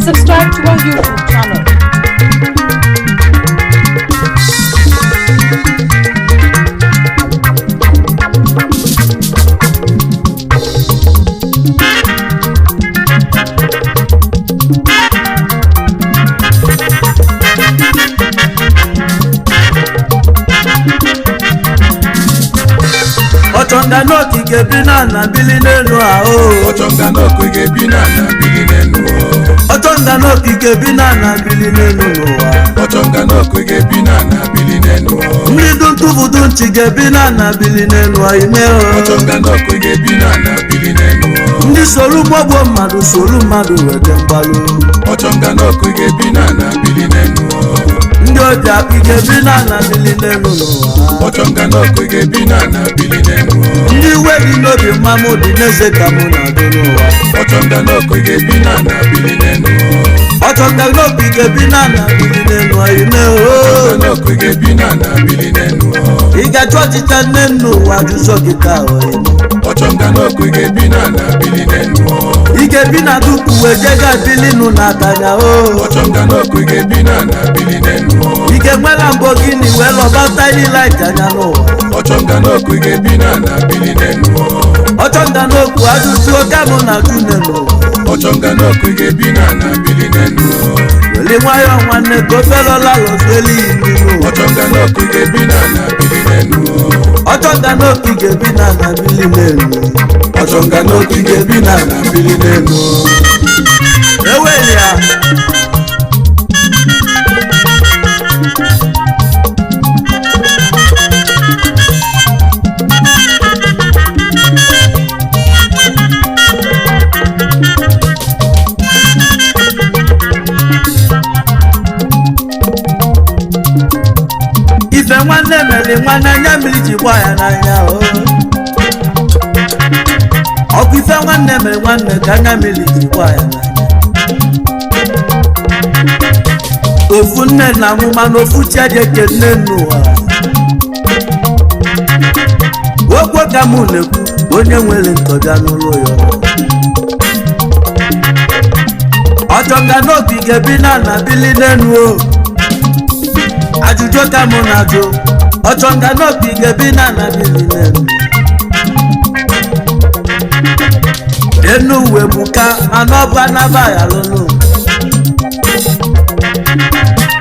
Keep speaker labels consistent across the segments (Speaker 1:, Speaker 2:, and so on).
Speaker 1: Subscribe to our YouTube channel.
Speaker 2: Ọchọnga n'okike bi na na bili n'elu ahụ.
Speaker 3: Ọchọnga n'okike bi na na bili n'elu o.
Speaker 2: Ọchọnga n'okike bi na na bili n'elu n'ụwa.
Speaker 3: Ọchọnga n'okike bi na na bili n'elu o.
Speaker 2: Ndị du ntụfudu nchi ga-ebi na na bili n'elu ime o.
Speaker 3: Ọchọnga n'okike bi na na bili n'elu o.
Speaker 2: Ndị soro gbogbo mmadụ soro mmadụ wete mgbalụ.
Speaker 3: Ọchọnga n'okike bi na na bili n'elu o.
Speaker 2: Ndị obi akpị ga-ebi na na bili n'elu n'ụwa.
Speaker 3: Ọchọnga n'okike bi na na bili n'elu o.
Speaker 2: Ndị iwe dị n'obi mmamụ dị n'eze ka mụ na-adụ n'ụwa.
Speaker 3: Ọchọnga n'okike bi na na bili n'elu o.
Speaker 2: Ọchọnga n'okike bi na na bili n'elu ime o.
Speaker 3: Ọchọnga n'okike bi na na bili n'elu o.
Speaker 2: Ị ga-achọ ọchịcha nne nna ụwa jụzọ gị taa o.
Speaker 3: Ọchọnga n'okike bi na na bili n'elu o.
Speaker 2: Ị ga-ebi na dupu wee jee ga bilinu na atanya o.
Speaker 3: Ọchọnga n'okike bi na na bili n'elu o.
Speaker 2: Ị ga-enwela mbọ gịnị wee lọba tiny light anya n'ụwa.
Speaker 3: Ọchọnga n'okike bi na na bili n'elu o.
Speaker 2: Ọchọnga n'okwu ajụjụ oke mụ na jụ n'ụwa.
Speaker 3: Ọchọnga n'okike bi na na bili n'elu o.
Speaker 2: Weli nwayọọ nwanne ka ofelọla lọzuelu imi n'ụwa.
Speaker 3: Ọchọnga n'okike bi na na bili n'elu o.
Speaker 2: Ọchọnga n'okwu ga-ebi na na bili n'elu.
Speaker 3: Ọchọnga n'okike bi na na bili n'elu o.
Speaker 2: Eweli ya. Ife nwanne mere nwanne anya mmiri ji gba ya n'anya o. Ọkụ ife nwanne mere nwanne ka anya mmiri ji gba ya n'anya. Ofu nne na mụ mana ofu chi eji eke nne n'ụwa. Okwu ka mụ na-ekwu onye nwere ntọbịa n'ụlọ ya. Ọchọnga n'ogige bi na na bili n'enu o. Ajụjụ ka mụ na-ajụ, ọchọnga n'ogige bi na na bili n'enu. Enu uwe buka mana ọ bụ anaba ya lụnụ.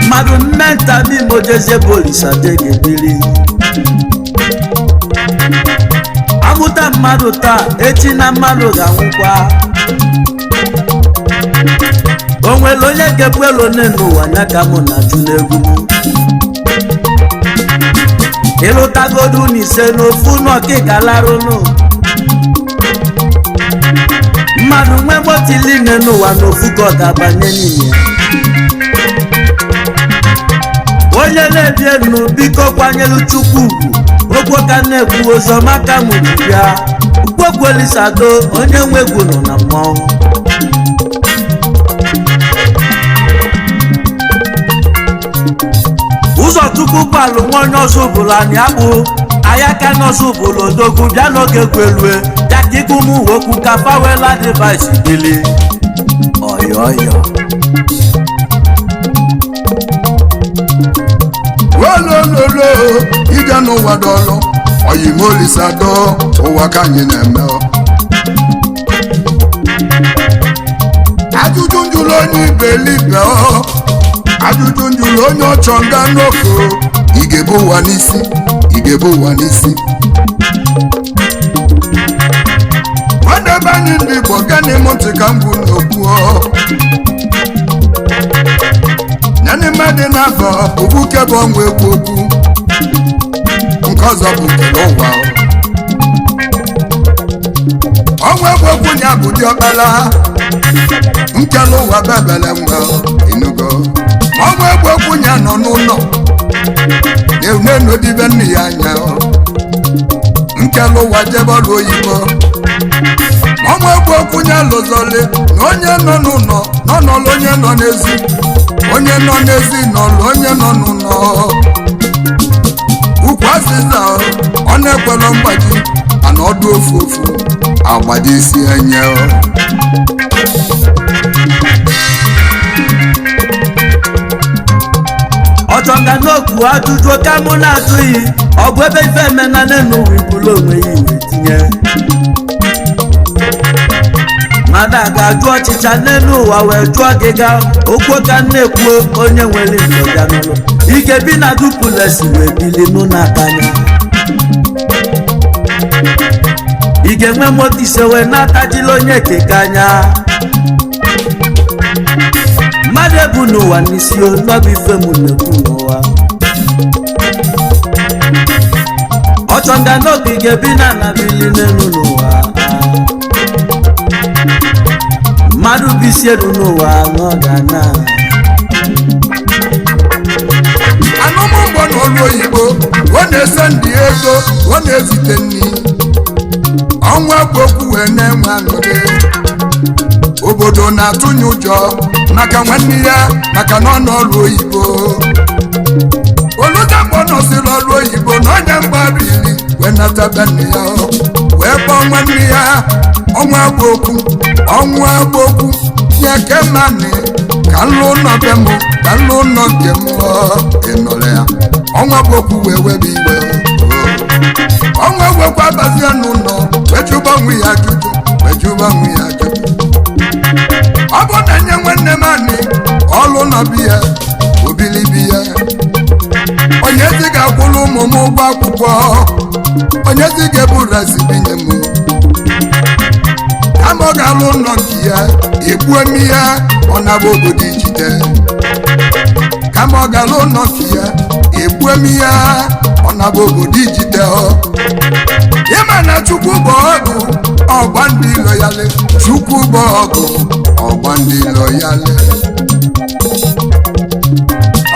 Speaker 2: Mmadụ mmenta n'imo jezie bụ Olisa ga-ebili. Amụta mmadụ taa, echi na mmadụ ga-anwụkwa. O nwere onye ga-ekwu elu one n'ụwa ya ka mụ na-ajụ n'egwu m. Ịlụtagodu n'ise n'ofu n'ọkịka larụnụ. Mmadụ nwee motili nne n'ụwa n'ofu ka ọ ga-abanye n'ime ya. Onye na-ebi enu biko kwanyelu Chukwu ugwu, okwu ka na-ekwu oziọma ka mụ ji bịa. Ukpokwu Olisado onye nwe egwu nọ na mmọnwụ. Ụzọ Chukwu gbalụ nwa onye ọzọ bụrụ anyị akpụ ayaka n'ọzọ bụrụ odogwu bịa n'oge kwelue ya ka ikwu m okwu ka fawela device dịlị ọyọyọ.
Speaker 4: Olololo ije n'ụwa dọlụ oyimolisa dọ ụwa ka anyị na-eme ọ. Ajụjụ njụlụ onye ibelibe ọ, ajụjụ njụlụ onye ọchọnga n'oko, ị ga-ebu ụwa n'isi, ị ga-ebu ụwa n'isi. Nwadebe anyị ndị Igbo gani m ntị ka m bụ n'okwu ọ. Nyanị mmadụ na-afọ obuke bụ ọnwa ekwu okwu nke ọzọ bụ nkele ụwa ọ. Ọnwa egwu okwu ya bụ diọkpala nkele ụwa bebele nwa inugo. Ọnwa egwu okwu ya nọ n'ụlọ na-enodibe nne ya anya. Nkele ụwa jebe ọrụ oyibo. Ọnwa egwu okwu ya lụzọli na onye nọ n'ụlọ nọ n'ọlụ onye nọ n'ezi, onye nọ n'ezi nọlụ onye nọ n'ụlọ. Ukwu azịza ọ na-ekwelọ mgbaji mana ọdụ ofu ofu agbaji isi enye.
Speaker 2: Ọchọnga n'okwu ajụjụ ka mụ na-ajụghị, ọ bụ ebe ife emena n'enu ụwa ibulu onwe ya iwe tinye. Mmadụ a ga-ajụ ọchịcha n'elu ụwa wee jụọ gị ga okwu ka m na-ekwu onye nwere ndọga n'ụlọ ike bi na dupulesi wee bili mụ n'aka anya. Ị ga-enwe moto ise wee na-atajila onye keke anya. Mmadụ ebu n'ụwa n'isi o n'ọbụ ife m na-ekwu n'ụwa. Ọchọnga n'ogige bi na anabili n'elu n'ụwa. Mmadụ bụ isi elu n'ụwa n'ọga na
Speaker 4: Anụmụgbọ na ọrụ oyibo ọ na-ese ndị ego, ọ na-ezite nri. Ọnwa bụ okwu wee na-enwe aṅụrị. Obodo na-atụnye ụjọ maka nwanne ya, maka na ọ nọ ọrụ oyibo. Oludakpo nọsịrị ọrụ oyibo na onye mgbariri wee nata be nne ya, wee kpọọ nwanne ya. Ọnwa bụ okwu, ọnwa bụ okwu ya kemani ka nlụ ụlọ be m, ka nlụ ụlọ nke m ịnọrọ ya. Ọnwa bụ okwu wee webe iwe. Ọnwa wekwa abazie n'ụlọ wee jụba onwe ya ajụjụ, wee jụba onwe ya ajụjụ. Ọ bụ na nye nwanne m anị ọlụ nọ bi ya obilibi ya, onye ezi ga-akwụrụ ụmụ m ụgwọ akwụkwọ, onye ezi ga-ebu rasi binye m, kama ọ ga-alụ ụlọ nke ya egbuo m ya, ọ na-abụ obodo ijide. Kama ọ ga-alụ ụlọ nke ya egbuo m ya, ọ na-abụ obodo ijide. Ọ ịma na Chukwu bụ ọgụ ọgba ndị ilo ya le, Chukwu bụ ọgụ ọgba ndị ilo ya le.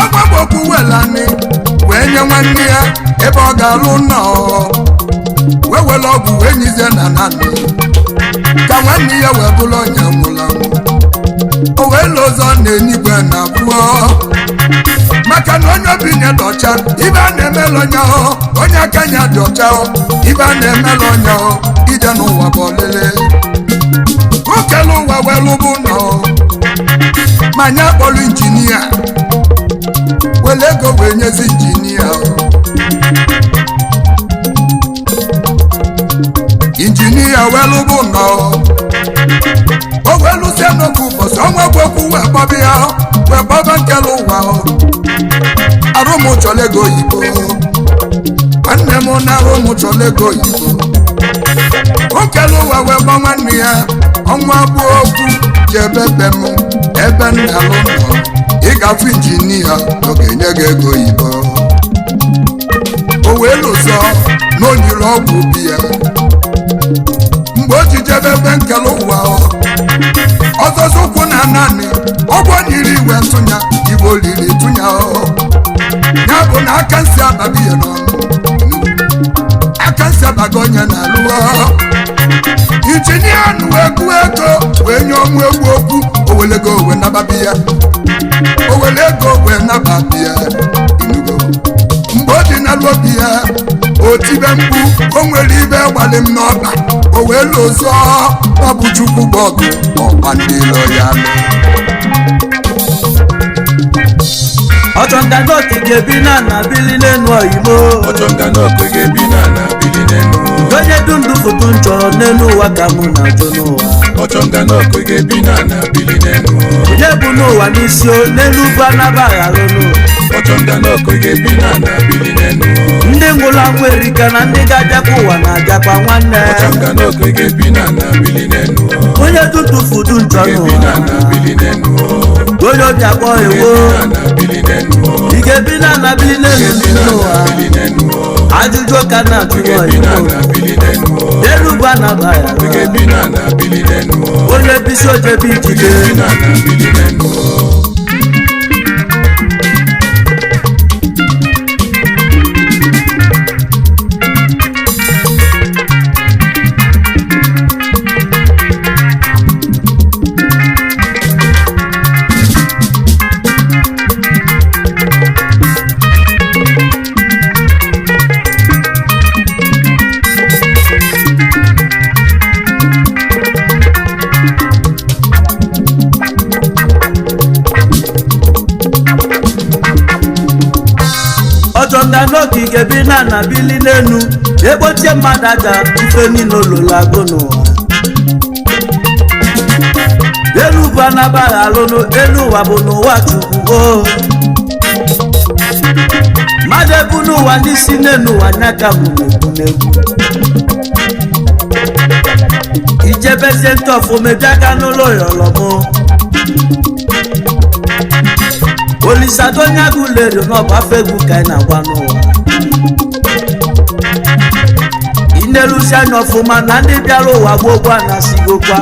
Speaker 4: Ọgbagbokwu welani wee nye nwanne ya ebe ọ ga-alụ ụlọ, wee were ọgwụ wee nyizie na nanị ka nwanne ya wee bụrụ onye nwụrụ anwụ. O wee lụzọ na enigwe na abụọ, maka na onye obi nye dị ọcha, ibe a na-emela onye ahụ, onye aka nya dị ọcha, ibe a na-emela onye ahụ ije n'ụwa bụ ọlịlị. Okele ụwa wee lụbụ ụlọ, ma nye akpọrọ injinia were ego wee nyezi injinia. Injinia wee lụbụ ụlọ, o wee lụsie n'oge ụbọchị ọnwa bụ okwu wee kpọba ya, wee kpọba nkele ụwa. Arụ m chọrọ ego oyibo, nwanne m na arụ m chọrọ ego oyibo. Okele ụwa wee gba nwanne ya, ọnwa bụ okwu jebe be m ebe m na-alụ nọ, ị ga-afụ injinia ọ ga-enye gị ego oyibo. O wee lụsọ na onyiri ọgwụ bi ya. Mgbe o ji jebe ebe nkele ụwa, ọzọzọ ụkwụ na naanị ọgwụ onyiri iwe ntụnya igwe olili tụnya, ya bụ na aka nsị abaghị ya n'ọnụ, aka nsị abaghị onye na-alụọ. Injinia nụ egwu ego wee nye ọnwụ egwu okwu, owelego owe nababi ya, owele ego wee nababi ya inugo. Mgbe o dị n'alụ obi ya o tibe mkpu, o nwere ibe gbalị m n'ọkpa, o wee lụzọ ọ bụ Chukwu bụ ọgụ ọgba ndị ilo ya lụ.
Speaker 2: Ọchọnga n'ogige bi na anabili n'enu oyimo.
Speaker 3: Ọchọnga n'ogige bi na anabili n'enu.
Speaker 2: Onye du ndụ foto nchọ n'elu ụwa ka mụ na-ajụ n'ụwa.
Speaker 3: Ọchọnga n'ogige bi na anabili n'enu.
Speaker 2: Onye bụ n'ụwa n'isi o n'elu ugwu anabagharụnụ.
Speaker 3: Ọchọnga n'ogige bi na anabili n'enu.
Speaker 2: Ndị nwụrụ anwụ erika na ndị ga-abịakwa ụwa na-abịakwa nwanne.
Speaker 3: Ọchọnga n'ogige bi na anabili n'enu.
Speaker 2: Onye dutu fudu nchọ
Speaker 3: Bi na
Speaker 2: n'ụwa.
Speaker 3: anabili n'enu.
Speaker 2: Onye obi akpọ ewo.
Speaker 3: Anabili n'enu.
Speaker 2: Ị ga-ebi na anabili n'elu
Speaker 3: Bi na
Speaker 2: n'ụwa.
Speaker 3: anabili n'enu.
Speaker 2: Ajụjụ ka na-ajụ
Speaker 3: Bi na
Speaker 2: n'oyibo.
Speaker 3: anabili n'enu.
Speaker 2: Elu bụ ugwu anaba ya
Speaker 3: Ị ga-ebi na ana bili n'enu o.
Speaker 2: onye bisi ojebe
Speaker 3: Ị
Speaker 2: ijide
Speaker 3: ga-ebi na ana bili n'enu o.
Speaker 2: Ọchọnga n'ogige bi na ana bili n'enu ekpochie mmadụ aja ife niile ololago n'ụwa elu bụ anabaghị alụnụ elu ụwa bụ n'ụwa chukwu o mmadụ ebu n'ụwa ndị si n'elu ụwa nya ka mụ na-ekwu n'egwu ijebezie ntọfụ mebie aka n'ụlọ yọlọmụ olisadonya gụlere n'ọba afọ egwu ka anyị na-agwa n'ụwa ineluzi anya ọfụma na ndị bịara ụwa gboo gboo anasigokwa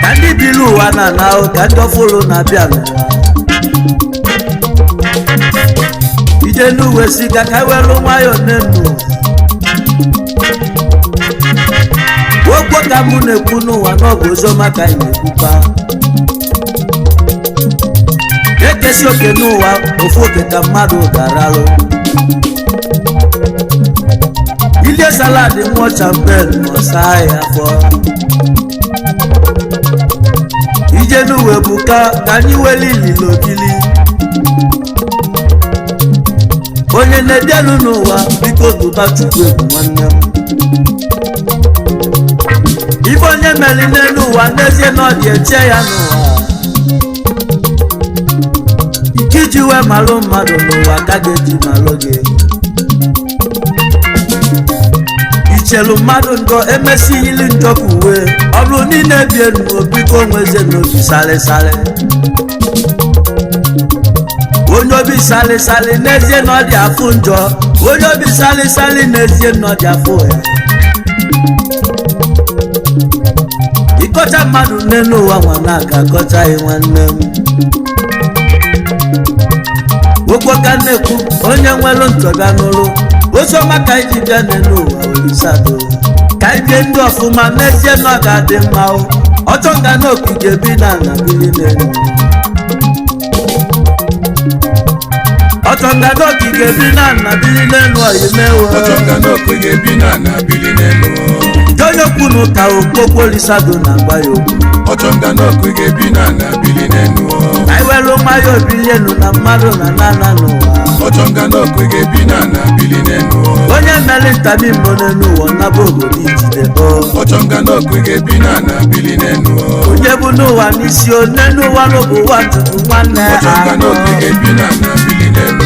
Speaker 2: ka ndị biri ụwa na ana ka ndị ọfụlụ na-abịa n'ụwa ije n'uwe si ka ka welu nwayọọ n'enu okwu ka mụ na-ekwu n'ụwa n'ọbụ oziọma ka anyị na-ekwukwa ekesi oke n'ụwa ofu oke ka mmadụ garalụ ilie salad ṅụọ champen ọsa ya afọ ije n'uwe bụ ka ka anyị weli ililokili onye na-ebielu n'ụwa biko tụba chukwu egwu nwanne m ife onye meli n'elu ụwa n'ezie na ọ dị eche ya n'ụwa ike iji wee malụ mmadụ n'ụwa ka ga-eji malụ gị ichelu mmadụ njọ emesighili njọ ka uwe ọ bụrụ niile bi elu biko nwezie n'obi salịsalị onye obi salịsalị n'ezie na ọ dị afụ njọ onye obi salịsalị n'ezie na ọ dị afụ ya ịkọcha mmadụ n'elu ụwa nwa na-aka akọchaghị nwanne m okwu ka na-ekwu onye nwere ntọbịa n'ụlụ oziọma ka anyị ji bịa n'elu ụwa olisado ka anyị bie ndị ọfụma n'ezie na ọ ga-adị mma o ọchọ nga na okike bi na ana bili n'elu ọchọ nga na okike bi na ana bili n'elu oyimewo
Speaker 3: Ọchọnga n'ogige bi na ana bili n'enu o.
Speaker 2: onye okwu na ụka okpokwu olisado na-agba ya okwu
Speaker 3: Ọchọnga n'ogige bi na ana bili n'enu o.
Speaker 2: ka anyị welu mmanya obilienu na mmadụ na nana n'ụwa
Speaker 3: Ọchọnga n'ogige bi na ana bili n'enu o.
Speaker 2: onye mere ntabi mbụ n'elu ụwa naba obodo ijide o
Speaker 3: Ọchọnga n'ogige bi na ana bili n'enu o.
Speaker 2: onye bụ n'ụwa n'isi o n'elu ụwa n'ụbụ ụwa chukwu nwanne
Speaker 3: Ọchọnga
Speaker 2: ahụ
Speaker 3: n'ogige bi na ana bili n'enu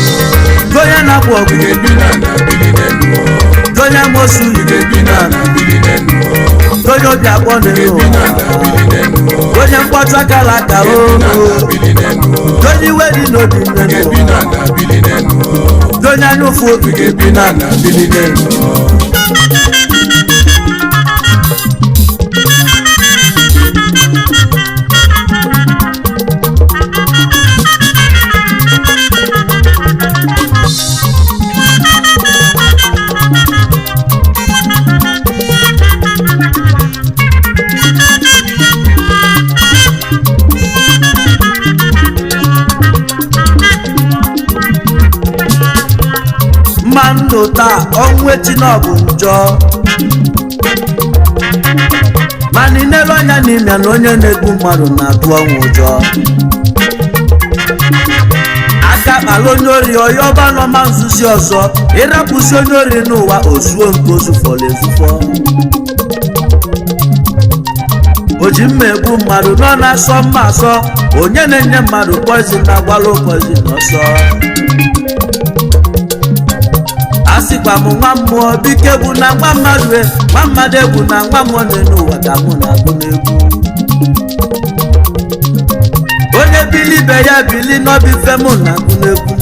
Speaker 3: o.
Speaker 2: onye na-akpụ ọgụ
Speaker 3: Ogige bi na ana bili n'enu o.
Speaker 2: onye mosu
Speaker 3: Ogige bi na ana bili n'enu o.
Speaker 2: onye obi akpọ
Speaker 3: Ogige
Speaker 2: n'elu
Speaker 3: bi na ana
Speaker 2: ụwa
Speaker 3: bili n'enu o.
Speaker 2: onye mkpọtụ akara aka
Speaker 3: Ogige bi na
Speaker 2: oo
Speaker 3: ana bili n'enu o.
Speaker 2: onye iwe dị n'obi
Speaker 3: Ogige
Speaker 2: n'elu
Speaker 3: bi na
Speaker 2: ụwa
Speaker 3: ana bili n'enu o.
Speaker 2: onye anya ụfụ obi
Speaker 3: Ogige bi na ana bili n'enu o.
Speaker 2: mma ndụ taa ọnwụ echi na ọ bụ njọ mana inelu anya n'ime na onye na-egbu mmadụ na-atụ ọnwụ ụjọ aka kpala onye ori ọyọba nọ ma nzuzi ọzọ ịrapụzi onye ori n'ụwa ozuo nke ozufọrọ ezufọ o ji mma egbu mmadụ nọ na-asọ mma asọ onye na-enye mmadụ poizin na-agbalụ poizin ọsọ a sịkwa m nwa mmụọ biko egbu na nwa mmadụ e nwa mmadụ egwu na nwa mmụọ n'elu ụwa ka mụ na-agụ n'egwu onye bili ibe ya bili n'ọbụ ife mụ na-agụ n'egwu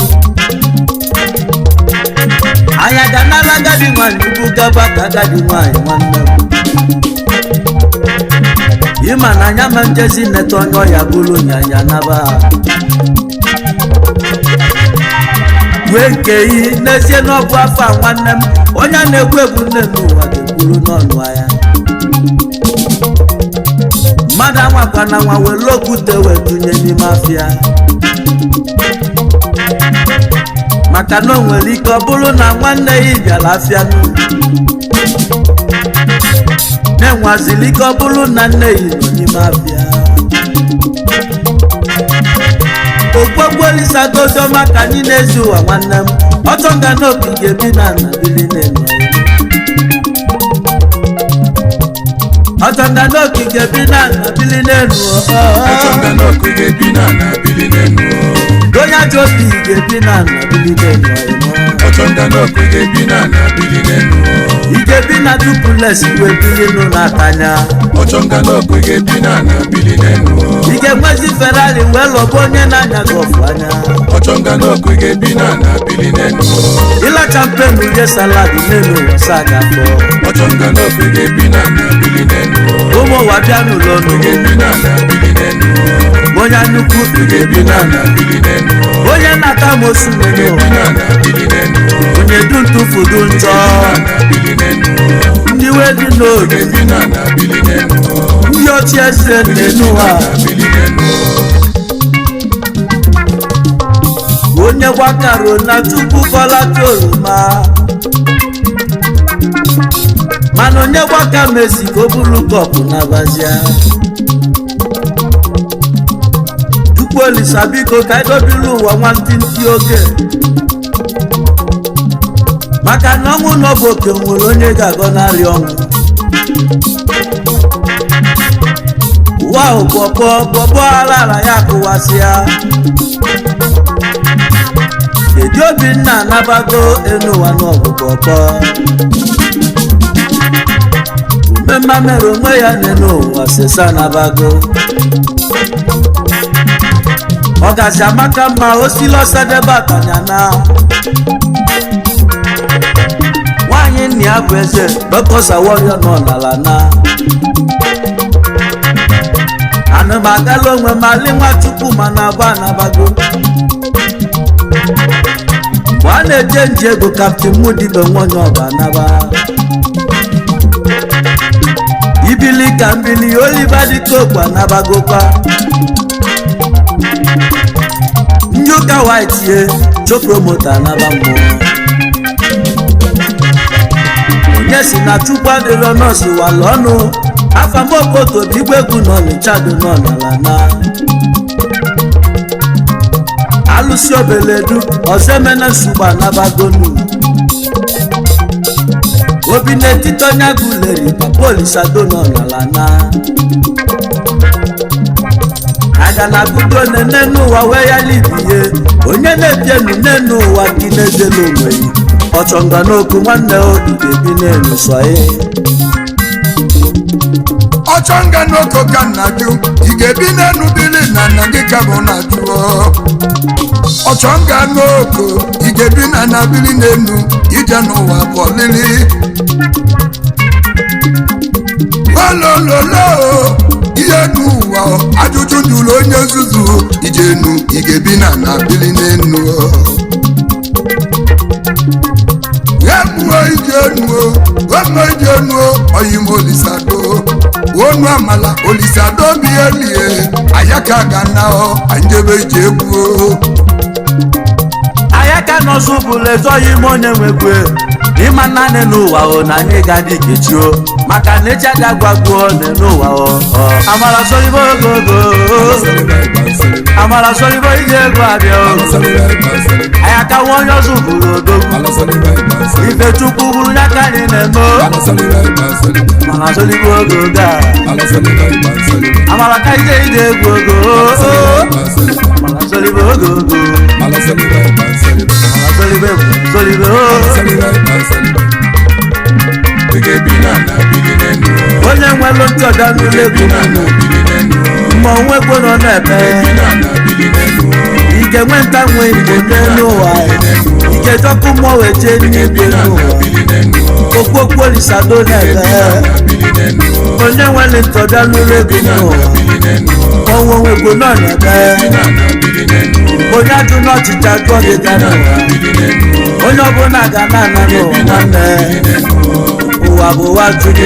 Speaker 2: Anya ga nara agadi nwanyị ugwu gaba ka agadi nwanyị nwanne m. Ịma na anya ma njezi neta onye ọya bụrụ nyanya naba. Wee nke yi n'ezie n'ọbụ afọ a nwanne m onye na-egwu egwu nne n'ụwa ga-ekwuru n'ọnụ ya. Mmadụ anwakwana nwa were okwute wee tụnye n'ime afịa. Maka na o nwere ike ọ bụrụ na nwanne ya bịara afịa n'ụlọ. Na-enwaziri ike ọ bụrụ na nne ya nọ n'ime afịa. Okpokpolisa goziọma ka anyị na-ezi ụwa nwanne m ọtọ nga n'ogige bi na na bili na-eno. Ọtọ nga n'ogige bi na na bili na-enu.
Speaker 3: Ọchọ nga n'ogige bi na na bili n'enu.
Speaker 2: Onye ajọ obi ga-ebi na na bili na-enu.
Speaker 3: Ọchọ nga n'ogige bi na na bili n'enu.
Speaker 2: Ige bi na duplex wee bili nụ n'atanya.
Speaker 3: Ọchọ nga n'ogige bi na na bili n'enu.
Speaker 2: Ige nwezi Ferrari wee lọbụ onye na-anya gọfụ anya.
Speaker 3: Ọchọ nga n'ogige bi na na bili n'enu.
Speaker 2: Ịlacha mpenu rie salad n'elu ụwa saa gafọ.
Speaker 3: Ọchọ nga n'ogige bi na na bili n'enu.
Speaker 2: Ụmụ ụwa bịa n'ụlọ nụ.
Speaker 3: Ogige bi na na bili n'enu.
Speaker 2: Onye nnukwu
Speaker 3: Ogige bi na na bili n'enu.
Speaker 2: onye na-ata amosu
Speaker 3: Ogige
Speaker 2: n'elu
Speaker 3: bi na na bili n'enu.
Speaker 2: onye du ntụfudu njọ
Speaker 3: Na bili n'enu.
Speaker 2: ndị wee dị n'oge
Speaker 3: Ogige bi na na bili n'enu.
Speaker 2: ndị ọchị eze n'elu ụwa
Speaker 3: Bili n'enu.
Speaker 2: onye gbakaro na tupu kọlata oroma mana onye gbaka mesi ka o buru kọpụ na bazia tupu olisa biko ka edobiri ụwa nwantịntị oge maka na ọnwụ na ọ bụ oke nwere onye ga-agọnarị ọnwụ ụwa ahụ pọpọ pọpọ alara ya kụwasịa. Kedu Obinna anabago enu ụwa n'ọgụ pọpọ umemma mere onwe ya n'enu ụwa sịsa anabago ọgazi amaka mma osili ọsadebe atanyana nwaanyị nna ya bụ eze dọkọsa wọrịọ nọ n'ala na anụmagala onwe m alị nwachukwu mana agba anabago mgbe a na-eje nje ego kaptịn Mudibe nwonye ọba anaba ibili ka mbili Oliver Dịkokwu anabagokwa ndị ụka white ye chopromota anaba mmụọ onye si na chukwu adịrọ nọọsụ wala ọnụ afamokoto bụ igwe egwu nọ n'Ịchado nọ n'ala na alụsị obeledu ọzọemena nsogbu anabagonu obi n'etiti onye agụleri papa olisado nọ n'ala na aga na agụdo nene n'ụwa wee ya libiye onye na-ebienu nne n'ụwa gị na-edela onweghị ọchọnga n'okwu nwanne obi ga-ebi n'elu sọ ya.
Speaker 4: Ọchọ nga n'oko ka nna jụ ị ga-ebi n'enu bili na nna gị ka bụ na jụọ. Ọchọ nga n'oko ị ga-ebi na na bili n'enu ije n'ụwa bụ ọlịlị. Olololo ihe n'ụwa ajụjụ jụrụ onye nzuzu ije enu ị ga-ebi na na bili n'enu. Emuo ije enuo omo ije enuo oyim olisado onu amala olisado bi elie ayaka ga na ọ anjebe ije egwuo.
Speaker 2: Ayaka nọsụ bụla ezoghị ime onye nwekwe ịma naanị n'ụwa o na anyị ga-adị kechio maka na echi aga gwagbuo n'ụwa o ọ. Amara solibo ogogo amara solibo ije egwu abịa o ayaka nwa onye ọzọ bụrụ odogwu ife chukwu bụrụ ya ka anyị na-eme o. Amara solibo ogogo a amara ka ije ije egwu ogo amara solibo ogogo amara solibo solibo onye nwere ntị ọbịa n'ụlọ egwu ma onwe ekwe nọ na-eme ị Ike nweta nwe igbo n'elu ụwa. Ike jọkụ mmụọ wee jee n'igwe n'ụwa. Okpokpo olisado na-ebe. Onye nwere ntọbịa n'ụlọ ego n'ụwa. Onwe onwegbo nọ n'ebe. Onye ajụ n'ọchịcha jụọ gị ga n'ụwa. Onye ọbụla ga na-ana n'ụwa nwanne. Ụwa bụ ụwa juru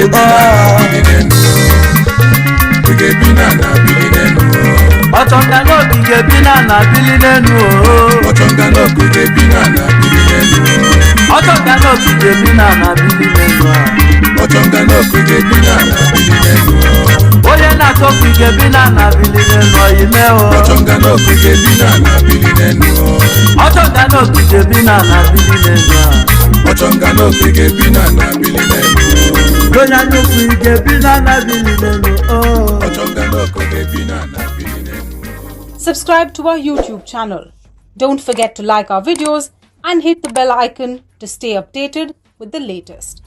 Speaker 2: ọchọnga n'obi ga-ebi na na bili n'enu oo. Ọchọnga n'obi ga-ebi na na bili n'enu a. Onye na-achọ ka ị ga-ebi na na bili n'enu oyime o. Ọchọnga n'obi ga-ebi na na bili n'enu a. Onye anyụkwu ị ga-ebi na na bili n'enu o.
Speaker 1: Subscribe to our YouTube channel. Don't forget to like our videos and hit the bell icon to stay updated with the latest.